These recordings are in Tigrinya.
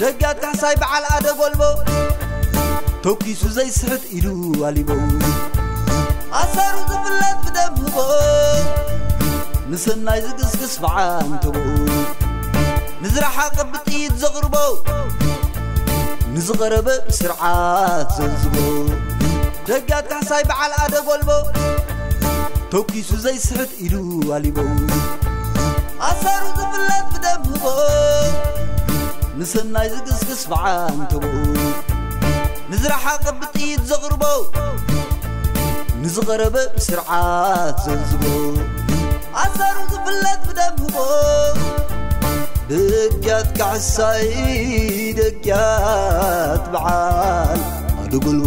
ደጋት ካሕሳይ በዓል ኣደ ጎልቦ፣ ተኪሱ ዘይስሕት ኢዱ ኣሊቦ። ኣሰሩ ዝፍለጥ ብደም ህቦ፣ ንሰናይ ዝግስግስ ብዓንተቦ። ንዝረሓቐ ብጥይት ዘቕርቦ፣ ንዝቐረበ ብስርዓት ዘልዝቦ። ደጋት ካሕሳይ በዓል ኣደ ጎልቦ፣ ተኪሱ ዘይስሕት ኢዱ ኣሊቦ። ኣሰሩ ዝፍለጥ ብደም ህቦ፣ ንሰናይ ዝግስግስ ብዓንተቦ። ንዝረሓቐ ብጥይት ዘቕርቦ፣ ንዝቐረበ ብስርዓት ዘልዝቦ። ኣሰሩ ዝፍለጥ ብደም ህቦ፣ ደጋት ካሕሳይ፣ ደጋት በዓል ኣደ ጎልቦ።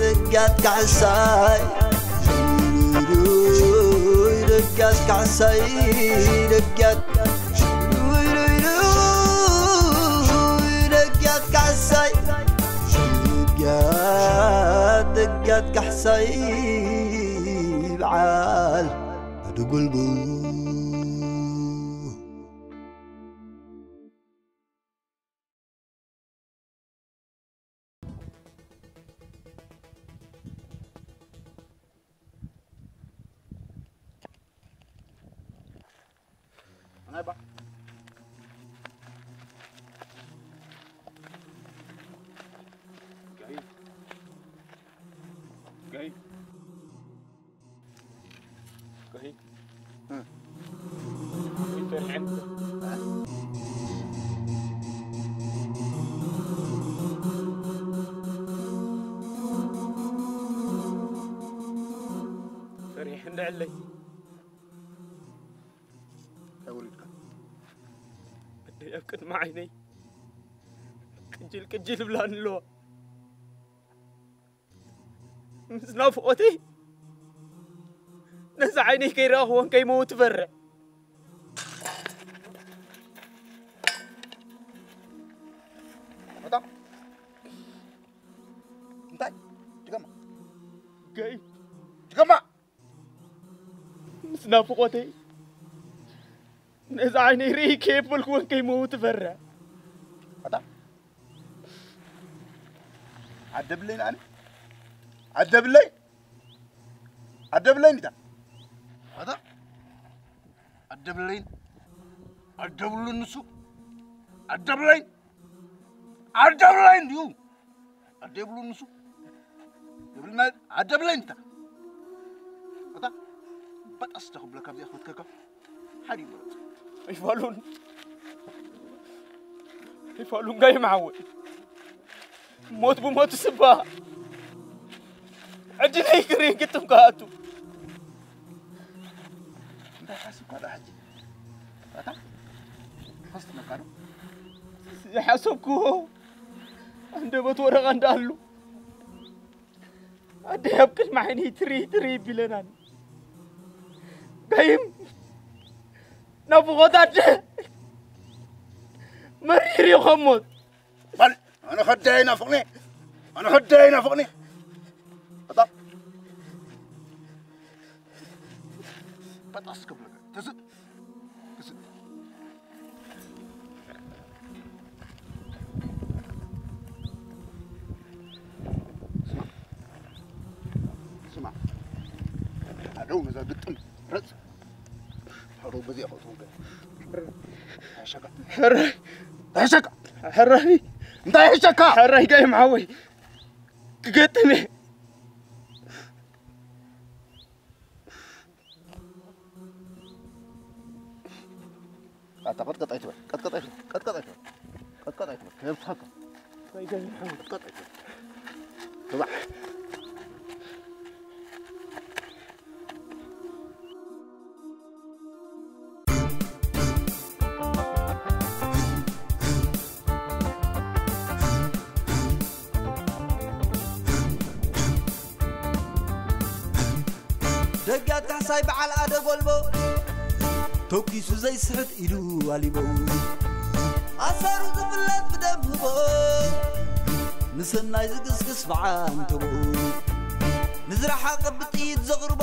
ደጋት ካሕሳይ፣ ደጋት ካሕሳይ፣ ደጋት፣ ደጋት ካሕሳይ፣ ደጋት፣ ደጋት ካሕሳይ በዓል ኣደ ጎልቦ። ፈሪሕ እንድዕለይ። እንታይ ወሪድካ? ኣደይ ኣብ ቅድሚ ዓይነይ ቅጅል ቅጅል ይብላኒ ኣለዋ። ምስ ናፍቖተይ ነዚ ዓይነይ ከይረኣኽዎን ከይመውት እፈርሕ። ኣታ እንታይ? ድገማ። ገይ። ድገማ። ምስ ናፍቖተይ ነዚ ዓይነይ ርእይ ከየበልክዎን ከይመውት እፈርሕ። ኣታ ኣደብለይን ኣነ ኣደብለይ ኣደብለይን ኢታ ኣታ ኣደብለይን ኣደብሉን ንሱ ኣደብለይን ኣደብለይን ድዩ ኣደብሉን ንሱ ደብልና ኣደብለይን ኢታ ኣታ በጣስ ተኽብለካ ብዚኣ ክትከካ ሓዲ ይበረጽ ኣይፋሉን ኣይፋሉን ጋይ መዓወይ ሞት ብሞት ስባ ዕድለይ ክርኢ ግጥም ከኣቱ እንታይ ሓስብካ ዶ ሕጂ ኣታ ሓስትነካ ዶ ዝሓሰብክዎ ኣንደበት ወረቐ እንዳኣሉ ኣደይ ኣብ ቅድሚ ዓይነይ ትሪ ትሪ ይብለናን ጋይም ናፍቖት ኣደ መሪር እዩ ከሞት በል ኣነ ከዳይ ናፍቕኒ ኣነ ከዳይ ናፍቕኒ ኣታ በጣስ ክብለካ ተስእ ተስእ ስማ ኣደው ነዛ ግጥም ረጽ ኣደው በዚኣ ከእትወገ ሕሸካ ሕራይ ሕሸካ ሕራይ እንታይ ሕሸካ ሕራይ ጋይ መሓወይ ክገጥም እየ ኣታ ቀጥቀጥ ኣይትበል ቀጥቀጥ ኣይትበል ቀጥቀጥ ኣይትበል ቀጥቀጥ ኣይትበል ከየብትኸካ ቀጥቀጥ ኣይትበል ትባዕ ደጋት ካሕሳይ በዓል ኣደ ጎልቦ ተኪሱ ዘይስሕት ኢዱ ኣሊቦ ኣሰሩ ዝፍለጥ ብደም ህቦ ንሰናይ ዝግስግስ ብዓንተቦ ንዝረሓቐ ብጥይት ዘቕርቦ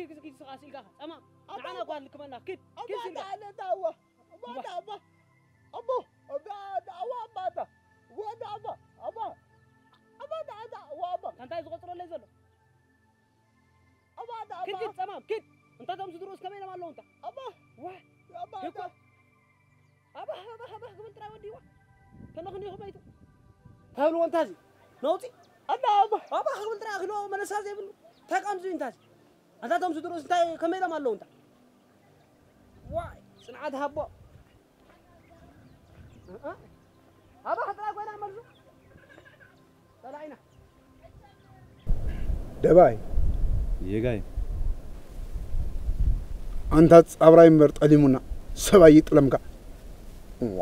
ኪድ፣ ኪድ፣ ስኻ ሲልካ፣ ጸማም። ኣባ፣ ንዓና ኣባ። ጓል ልክመና። ኪድ፣ ኪድ ኣባ፣ ሲልካ። ኣባ፣ ኣባ። ኣባ፣ ኣባ። ኣቦ፣ ኣባ፣ ኣባ፣ ኣባ። ወዳ፣ ኣባ፣ ኣባ። ኣባ፣ ኣባ፣ ኣባ። ኣባ፣ ኣባ። እንታይ ዝቆጽረለይ ዘሎ? ኣባ፣ ኣባ፣ ኪድ፣ ኣባ። ኪድ፣ ጸማም፣ ኪድ። እንታ እቶም ስድርኡስ ከመይ ኢሎም ኣለዉ እንታ? ኣባ። ዋ። ኣባ፣ ይኮ-፣ ኣባ። ኣባ፣ ኣባ፣ ኣባ ክብል ጥራይ ወዲዋ። ተነኽኒ ይኹም ኣይቱ። ታብሉ ወንታዚ። ነውጺ። ኣባ፣ ኣባ። ኣባ ክብል ጥራይ ክሎ መለሳ ዘይብሉ። እንታይ ቀምዚ እንታዚ? ኣንታ እቶም ስድርኡስ እንታይ ከመይ ኢሎም ኣለዉ እንታ? ዋይ፣ ጽንዓት ሃቦ። እ-፣ እ-፣ ኣባ ክጥራ ኮይና መልሱ። ጸላኢና። ደባይ። የጋይ። ኣንታ ጻብራይ እምበር ጠሊሙና፣ ሰብኣይ ይጥለምካ። እዋ።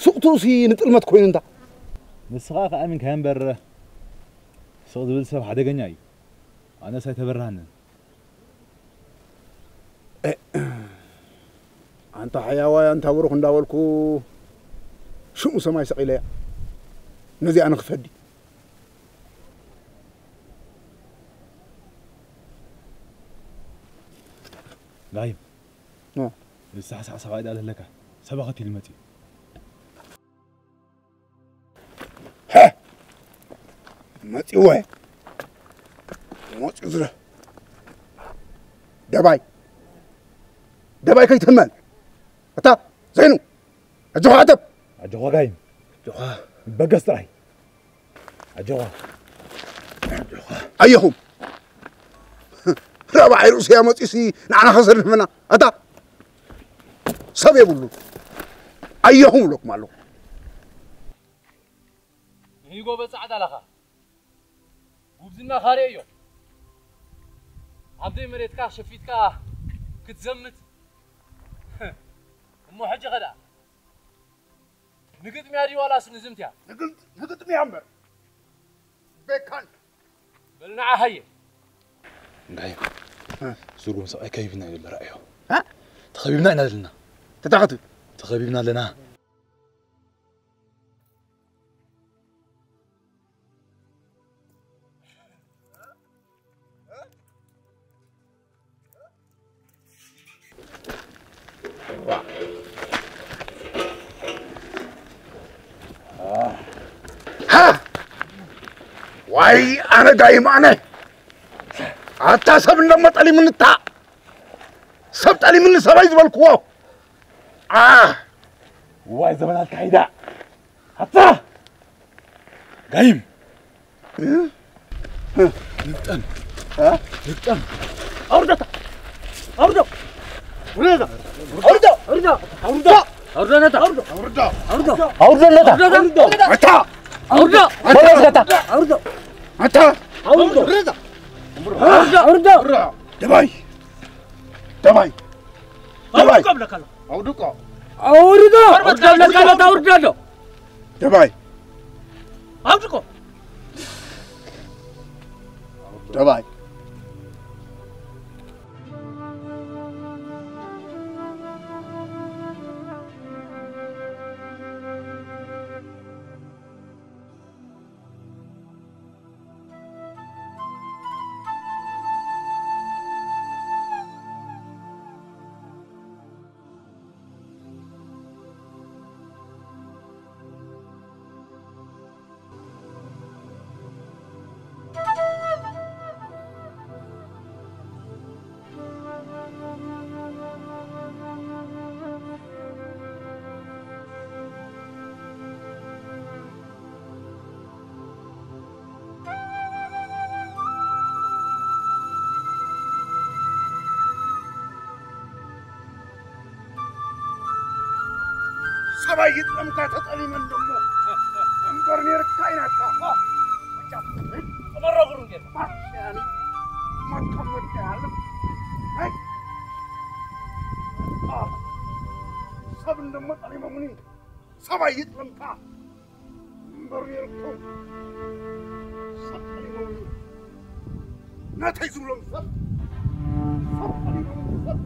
ሱቕቱሲ ንጥልመት ኮይኑ እንታ። ንስኻ ከኣሚንካዮ እምበር፣ ስቕ ዝብል ሰብ ሓደገኛ እዩ። ኣነስ ኣይተበርሃንን። ኣንታ ሓያዋይ፣ ኣንታ ብሩኽ እንዳበልኩ ሽሙ ሰማይ ሰቒለያ። ነዚኣ ንኽፈዲ። ጋይም። ኖ። ዝሳሕሳሕ ሰብኣይ ደኣ ኣለካ። ሰባ ከቲሉ መጺኡ። ሀ! መጺወ። መጺኡ ዝረ-፣ ደባይ። ደባይ ከይትህመል። እታ ዘይኑ። ኣጆኻ ዓተብ። ኣጆኻ ጋይም። ኣጆኻ። በገስ ጥራይ። ኣጆኻ። ኣጆኻ። ኣየኹም። ራብዓይ ርእሱ ያመጺሲ ንዓና ከዘርፍና። ኣታ ሰብ የብሉ። ኣየኹም ብለኩም ኣለኹ። ንሂጎ በጻዕዳ ለኻ። ጉብዝና ካሬ እዮ። ኣብ ዘይመሬትካ ሸፊትካ ክትዘምት። እሞ ሕጂ ኸዳ ንግጥምያ ድዩ ዋላስ ንዝምትያ? ንግጥ-፣ ንግጥምያ እምበር። ቤካን። በል ንዓ ሃየ። እንታይ? እ። ሱሩ ምስ ኣይ ከቢብና እዩ ዘሎ፣ ረኣዮ። እ? ተኸቢብና ኢና ዘለና። ተታኸቱ። ተኸቢብና ኣለና። ሃ! ዋይ፣ ኣነ ጋይም ኣነ። ኣታ ሰብ እንደሞ ጠሊሙኒ እታ። ሰብ ጠሊሙኒ ሰበይ ዝበልክዎ። ኣ! ዋይ ዘመናት ካይዳ። ኣታ! ጋይም! ንግጠም። እ? ንግጠም። ኣውርደታ! ኣውርዶ! ኣውርዶ! ኣውርዶ! ኣውርዶ! ኣውርዶ! ኣውርዶ ነታ! ኣውርዶ! ኣውርዶ! ኣውርዶ! ኣውርዶ ነታ! ኣውርዶ! ኣውርዶ! መታ! ኣውርዶ! መለስ ገታ! ኣውርዶ! መታ! ኣውርዶ! ኣውርዶ! ኣውርዶ! ደባይ! ደባይ! ደባይ! ኣውርዶ! ኣውርዶ! ኣውርዶ! ኣውርዶ! ደባይ! ኣውድቆ! ደባይ! ሰብኣይ ይጥለምካ ተጠሊመ እንደሞ እምበር ነርካ ኢናካ። ተመረጉሩ እንዴ? ማርያም፣ ማርያም፣ ማርያም። ኣይ! ኣ! ሰብ እንደሞ ጠሊሞምኒ። ሰብኣይ ይጥለምካ። እምበር ነርኩም። ሰብ ጠሊሞምኒ። ናተይ ዝብሎም ሰብ። ሰብ ጠሊሞምኒ ሰብ።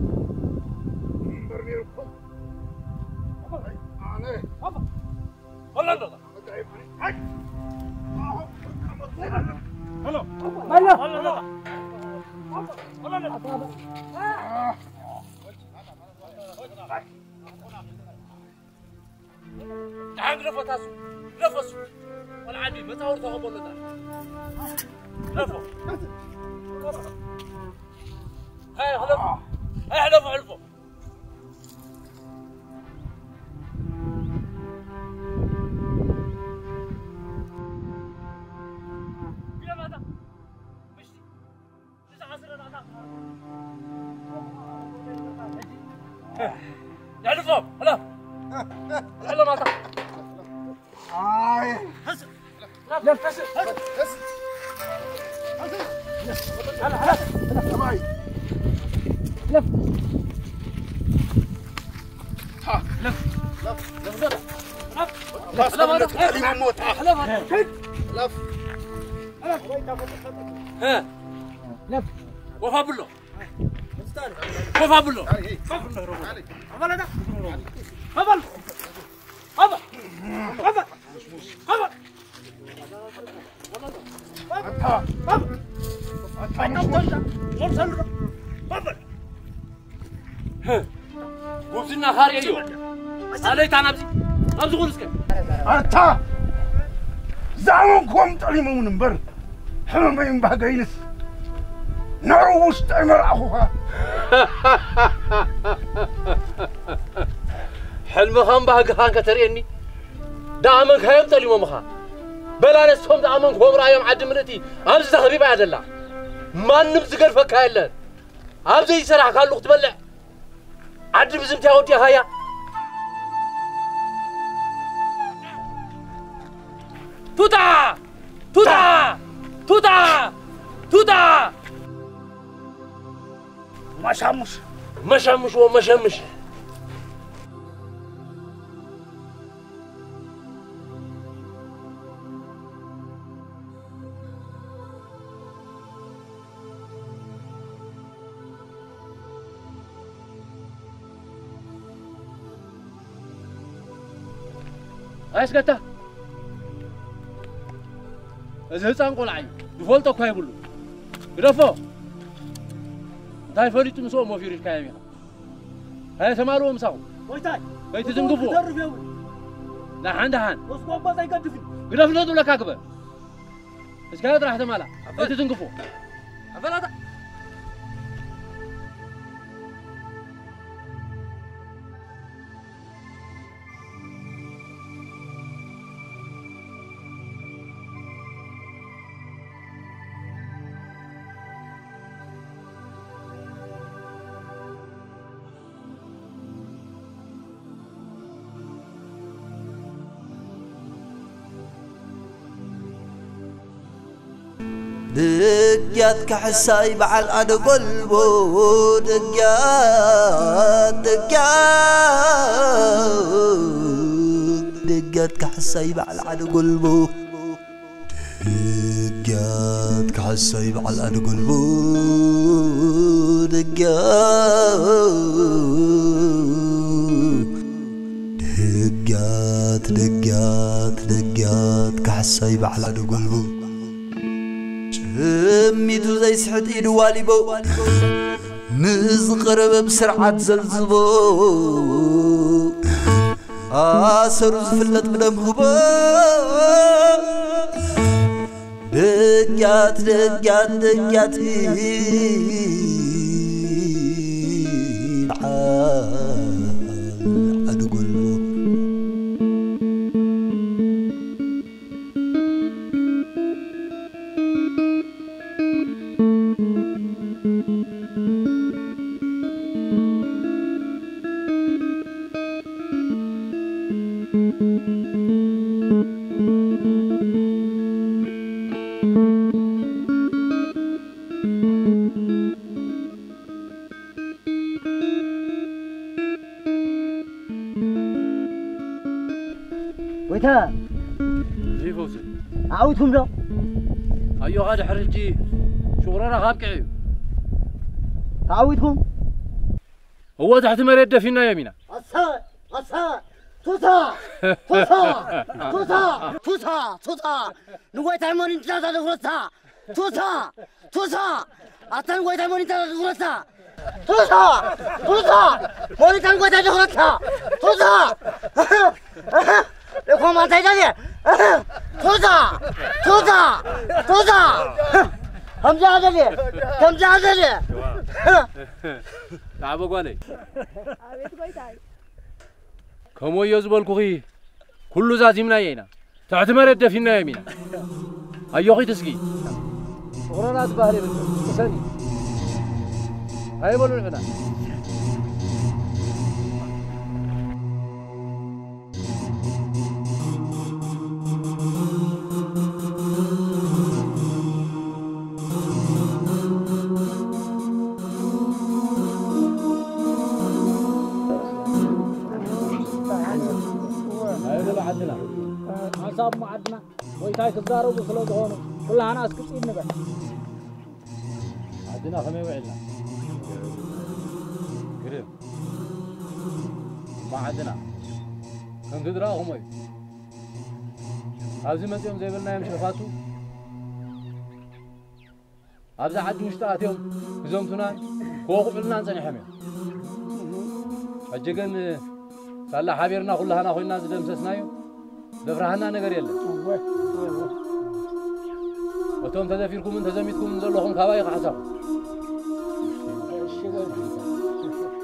እምበር ነርኩም። ኣይ፣ ኣነ። ኣባ። በላ እንደዛ። ኣይ! ሄሎ! በላ! በላ! ደሓን ግደፎ ታሱ፣ ግደፎ እሱ። ቆልዓ ድዩ? መጻወርቲ ተቐበሎ እዛ። ግደፎ። ሃይ፣ ሕለፎ። ሃይ፣ ሕለፎ፣ ሕለፎ። ግደፍ ኣታ። ምሽቲ። የሕልፎ፣ ሕለፍ። ሕለፍ ማታ። ኣይ። ኮፍ ኣብሎ። ኮፍ ኣብሎ። ጉብዝና ካርእዮ። ኣለይታ ናብዚ፣ ናብዚ ኹን እስከ። ኣታ ዝኣመንክዎም ጠሊሞምን እምበር፣ ሕመመይን ባህገይንስ ንዕኡ ውሽጠይ መርኣኹኻ። ሕልምኻን ባህግኻን ከተርእየኒ፣ ደኣ ኣመንካዮም ጠሊሞምኻ። በላ ነስቶም ደኣ ኣመንክዎም ረኣዮም ዓዲ ምልእቲ ኣብዚ ተኸቢባ እያ ዘላ። ማንም ዝገድፈካ የለን። ኣብ ዘይሰራሕካሉ ክትበልዕ ዓዲ ብዝምትያ ወዲእኻያ። ቱታ! ቱታ! ቱታ! ቱታ! መሻሙሽ! መሻሙሽ ወመሸምሽ! ኣይስገታ። እዚ ህፃን ቆልዓ እዩ። ዝፈልጦ እኳ የብሉ። ግደፎ። እንታይ ፈሊጡ ምስኦም ወፊሩ ኢልካዮም ኢኻ። ኣየ ተማልዎ ምሳኹም። ጎይታይ፣ ከይትዝንግፍዎ። እቶም ዝተርፍ የብሉ። ደሓን ደሓን። መስኮባ ዘይገድፍ እዩ። ግደፍሎ ዝብለካ ግበር። እስካዮ ጥራሕ ተማላ። ኣበል። ከይትዝንግፍዎ። ኣበላታ። ድግያት ካሕሳይ በዓል ኣደ ጎልቦ፣ ድግያት፣ ድግያት፣ ድግያት ካሕሳይ በዓል ኣደ ጎልቦ። ድግያት ካሕሳይ በዓል ኣደ ጎልቦ፣ ድግያት፣ ድግያት፣ ድግያት፣ ድግያት ካሕሳይ በዓል ኣደ ጎልቦ። ጭሚቱ ዘይስሕት ኢዱ ዋሊቦ፣ ንዝቐረበ ብስርዓት ዘልዝቦ። ኣሰሩ ዝፍለጥ ብደም ህቦ። ደጃት፣ ደጃት፣ ደጃት በዓል ዓዲ ጎልቦ። ወይታ። ዘይፈውሲ። ተዓዊትኩም ዶ? ኣዮኻ ድሕሪ ሕጂ ሽቑረራ ካብ ቅዒ እዩ። ተዓዊትኩም? እወ፣ ትሕቲ መሬት ደፊናዮም ኢና። ኣሳ፣ ኣሳ፣ ቱታ፣ ቱታ፣ ቱታ፣ ቱታ፣ ቱታ፣ ንጎይታ ሃይማኖት እንድላዛ ዘፍረታ፣ ቱታ፣ ቱታ፣ ኣታ ንጎይታ ሞኒታ ዝኽረታ። ቱሳ! ቱሳ! ሞኒታ ንጎይታ ዝኽረታ። ቱሳ! እኮ ማንታይ ደልየ? ቱሳ! ቱሳ! ቱሳ! ከምዚ ኣደልየ! ከምዚ ኣደልየ! ላዕበ ጓለይ። ኣቤት ጎይታይ። ከምኡ እዮ ዝበልኩኺ፣ ኩሉ ዛዚምናዮ ኢና። ትሕቲ መሬት ደፊንናዮም ኢና። ኣዮኺት እስኪ። ፍቕሮና ዝበሃል የብልኩን። ቅሰኒ። ኣይበሉን ዕና። ኣይ፣ በሉ ዓድና። ሓንሳብ እሞ ዓድና። ጎይታይ ክዛረቡ ስለ ዝኾኑ፣ ኩላህና እስኪ ጺን ንበል። ዓድና ከመይ ውዒልና? ግርም። እሞ ዓድና፣ ከምቲ ዝረኣኹሞ እዩ። ኣብዚ መጺኦም ዘይበልናዮም ሸፋቱ፣ ኣብዚ ዓዲ ውሽጢ ኣትዮም ክዘምቱናን ክወቕዑልናን ጸኒሖም እዮም። ሕጂ ግን ሳላ ሓቢርና ኩላህና ኮይንና ዝደምሰስናዮ ዘፍርሃና ነገር የለን። እወ፣ እወ፣ እወ። እቶም ተደፊርኩምን ተዘሚትኩምን ዘለኹም ካባይ ክሓሳኹም። እሺ፣ በል።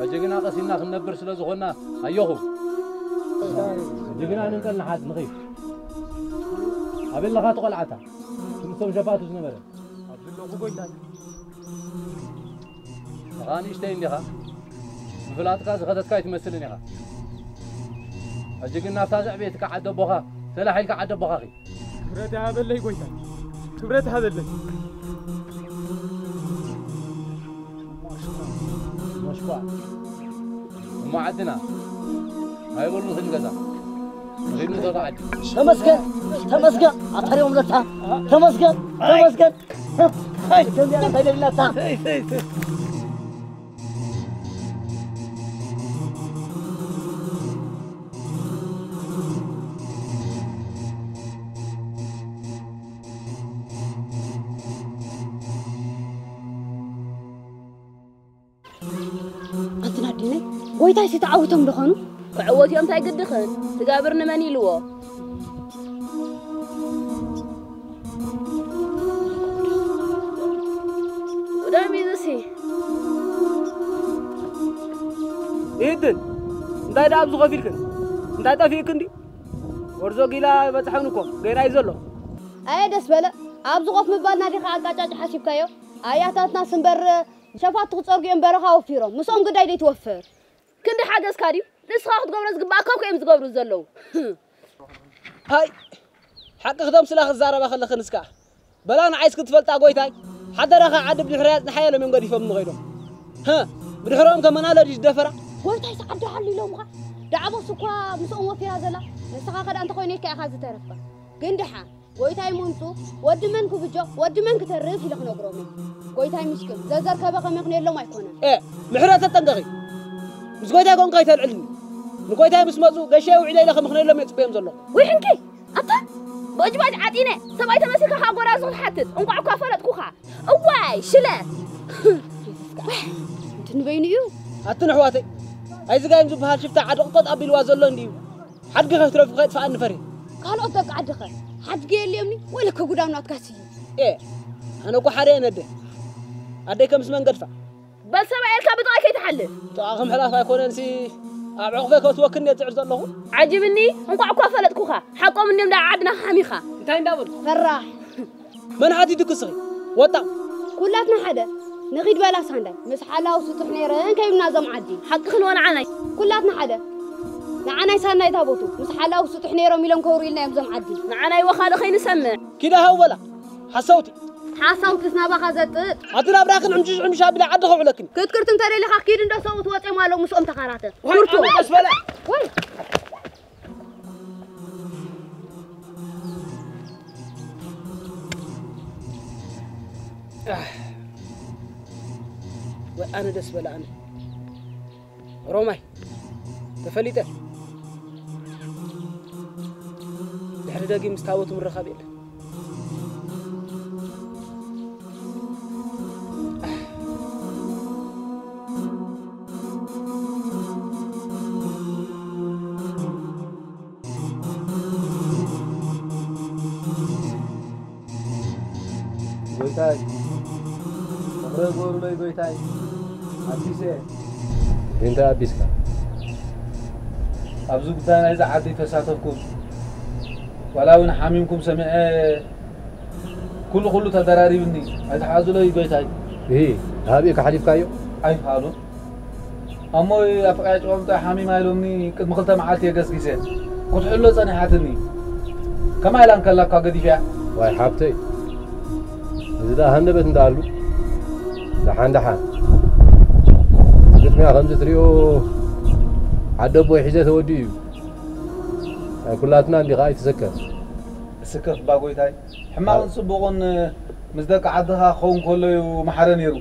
ሕጂ ግና ቀሲና ክንነብር ስለ ዝኾንና ኣየኹም። ጅግና ንንቀል ንሓዝ ንኺድ። ኣበይ ኣለኻ እቲ ቆልዓታ? ክምስቶም ሸፋቱ ዝነበረ። ኣብዚ ኣለኹ ጎይታይ። ንኻ ንእሽተይ እንዲኻ። ምፍላጥካ ዝኸተትካ ኣይትመስልን ኢኻ። ሕጂ ግን ናብታ ዘዕበየትካ ዓዲ ኣቦኻ፣ ተላሒልካ ዓዲ ኣቦኻ ኺድ። ክብረት ይሃበለይ ጎይታይ። ክብረት ይሃበለይ። ሞሽኳ። እሞ ዓድና፣ ኣይበሉ ንኽድ ገዛ። ንኺድ ንገዛ ዓዲ። ተመስገን፣ ተመስገን፣ ኣታሪኦም ለታ። ተመስገን፣ ተመስገን። ኣይ፣ ከምዚኣ እንታይ ደሊላታ? ኣይ፣ ኣይ፣ ኣይ። ኣንትና ኣዲነይ፣ ጎይታይ ሲተዓውቶም ደኾኑ? ክዕወት እዮም እንታይ ግድኽን? ትጋብር ንመን ኢልዎ? ቁደም ኢሉሲ። ኢድን፣ እንታይ ደኣ ኣብዚ ኮፍ ኢልክን? እንታይ ጠፊእክን ድዩ? ወርዞ ጊላ በጽሐን እኮ፣ ገይራ እዩ ዘሎ። ኣየ ደስ በለ፣ ኣብዚ ኮፍ ምባልና ዲኻ ኣቃጫጭ ሓሲብካዮ? ኣያታትናስ እምበር ሸፋቱ ክጸርጉ እዮም በረኻ ወፊሮም። ምስኦም ግዳይ ደይትወፍር። ክንዲ ሓገዝካ ድዩ? ንስኻ ክትገብሮ ዝግባኣካ እኮ እዮም ዝገብሩ ዘለዉ። ሃይ፣ ሓቂ ክተምስላ ክዛረባ ከለኽንስ ከኣ። በላ ንዓይስ ክትፈልጣ ጎይታይ፣ ሓደራኻ ዓዲ ብድሕርያ ጽንሓያ ኢሎም እዮም ገዲፎም ንኸይዶም። ሃ፣ ብድሕሮም ከመና ለዲ ዝደፈራ? ጎይታይስ ዓዲ ሓሉ ኢሎምኻ? ዳዕቦስ እኳ ምስኦም ወፊራ ዘላ፣ ንስኻ ከዳ እንተኾይኑ ኢልካ ኢኻ ዝተረፍካ። ግን ደሓን፣ ጎይታይ ምምጹ፣ ወዲ መን ክብጆ፣ ወዲ መን ክተርፍ ኢለ ክነግሮም እየ። ጎይታይ ምስኪን፣ ዘዘርከበ ከመኽንየሎም ኣይኮነን። ኤ፣ ምሕረት ተጠንቀቒ። ምስ ጎይታይ ኮንካ ኣይተልዕልኒ። ንጎይታይ ምስ መጹ፣ ገሸ ውዒለ ኢለ ከመኽንየሎም እየ ጽበዮም ዘለኹ። ወይ ሕንኪ፣ ኣታ፣ በጅባጅ ዓጢነ፣ ሰብኣይ ተመሲልካ ከኣ ጎራዙ ክትሓትት፣ እንቋዕ እኳ ፈለጥኩኻ። እዋይ፣ ሽለ። ወይ፣ እንትን በይኑ እዩ። ኣትን ኣሕዋተይ፣ ኣይዝጋይም ዝበሃል ሽፍታ ዓዲ ቅጠጥ ኣቢልዋ ዘሎ እንድዩ። ሓድጊ ከይትረፉ ከይጥፍኣኒ ፈርየ። ካልኦት ደቂ ዓድኸ? ሓድጊ የልዮምኒ፣ ወለከ ጉዳም ናትካስ እዩ። ኤ፣ ኣነ እኮ ሓደ እየ ነደ። ኣደይ ከምስ መንገድፋ። በል ሰብኣይ ኢልካ ብጥቓይ ከይትሓልፍ። ጥቓ ክምሕላፍ ኣይኮነንሲ፣ ኣብ ዕቑፈይ ከእትወክን እየ ዝጽዕር ዘለኹ። ዓጂብኒ፣ እንቋዕ እኳ ፈለጥኩኻ። ሓቆም እንድዮም ደኣ ዓድና ሓሚኻ። እንታይ እንዳበሉ? ፈራሕ። መን ሓቲቱኪ እስኺ? ወጣ። ኩላትና ሓደ። ንኺድ በላ ሳንዳይ። ምስ ሓላው ስጡሕ ነይረ እንከይብልና እዞም ዓዲ። ሓቅኽን ወ ንዓናይ። ኩላትና ሓደ። ንዓናይ ሳንዳይ ታቦቱ። ምስ ሓላው ስጡሕ ነይሮም ኢሎም ከውሩ ኢልና እዮም እዞም ዓዲ። ንዓናይ ወ ካልእ ከይንሰምዕ። ኪዳ ሃው በላ። ሓሰውቲ። ሓሳውትስ ናባኻ ዘጥጥ። ኣቲ ናብራኽን ዕምሽሽ ዕምሽ ኣቢለ ዓዲ ከውዕለክን። ክትክርት እንተደሊኻ ኪድ እንዶ ሰብኡት ወፅዮም ኣለዉ ምስኦም ተኻራተ። ወይ፣ ኩርቱ። ኣነ ደስ በላ። ወይ። ኣህ። ወይ ኣነ ደስ በላ ኣነ። ሮማይ፣ ተፈሊጠ። ድሕሪ ደጊም ምስ ታቦት ምርኻብ የለን። ኣህ፣ ይቕረ ግበሩለይ ጎይታይ፣ ኣቢሰ። እንታይ ኣቢስካ? ኣብዚ ጉዳይ ናይዛ ዓዲ ተሳተፍኩም፣ ዋላ እውን ሓሚምኩም ሰሚዐ፣ ኩሉ ኩሉ ተደራሪብኒ። ኣይትሓዙለይ ጎይታይ። እሂ፣ ሃብእካ ሓሊፍካዮ? ኣይፋሉን። ኣሞ ኣፍቃ ጨወምጣ ሓሚማ ኢሎምኒ። ቅድሚ ክልተ መዓልቲ እየ ገስጊሰ። ክትሕሎ ጸኒሓትኒ። ከማይ ኢላ እንከላ እኳ ገዲፈያ። ዋይ ሓብተይ፣ እዚ ደኣ ሃንደበት እንዳኣሉ። ደሓን ደሓን፣ ግጥሚያ ከምዚ ትሪኦ፣ ዓደ ኣቦይ ሒዘ ተወዲኡ እዩ። ናይ ኩላትና እንዲኻ ኣይትሰከፍ። እስከፍ እባ ጎይታይ፣ ሕማቕን ጽቡቕን ምስ ደቂ ዓድኻ ክኸውን ከሎ እዩ መሓረ ነይሩ።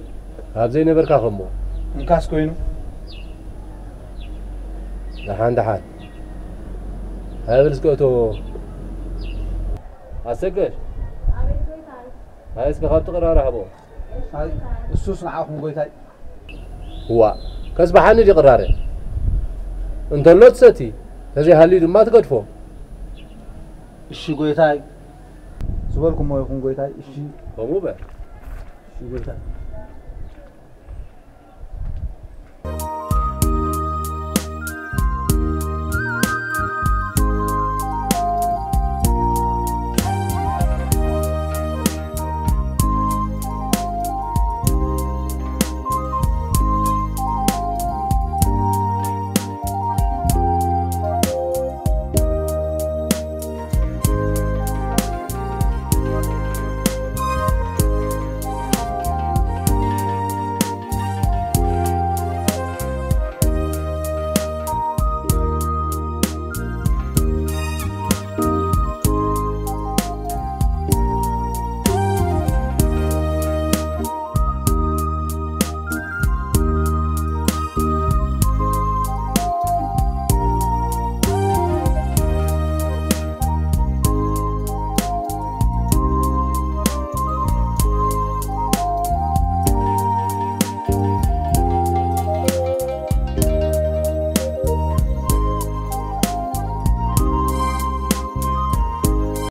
ኣብ ዘይነበርካ ከምኡ። እንካስ ኮይኑ። ደሓን ደሓን። ሃብል እስከ እቶ ኣሰገድ። ኣቤት ጎይታይ። ኣይ እስከ ካብቲ ቅራረ ሃቦ። እሱስ ንዓኹም ጎይታይ። እዋ፣ ከስብሓኒ ድዩ ቅራረ? እንተሎ ትሰቲ፣ ተዘይሃልዩ ድማ ትገድፎ። እሺ ጎይታይ። ዝበልኩሞ ይኹን ጎይታይ። እሺ። ከምኡ በል። እሺ ጎይታይ።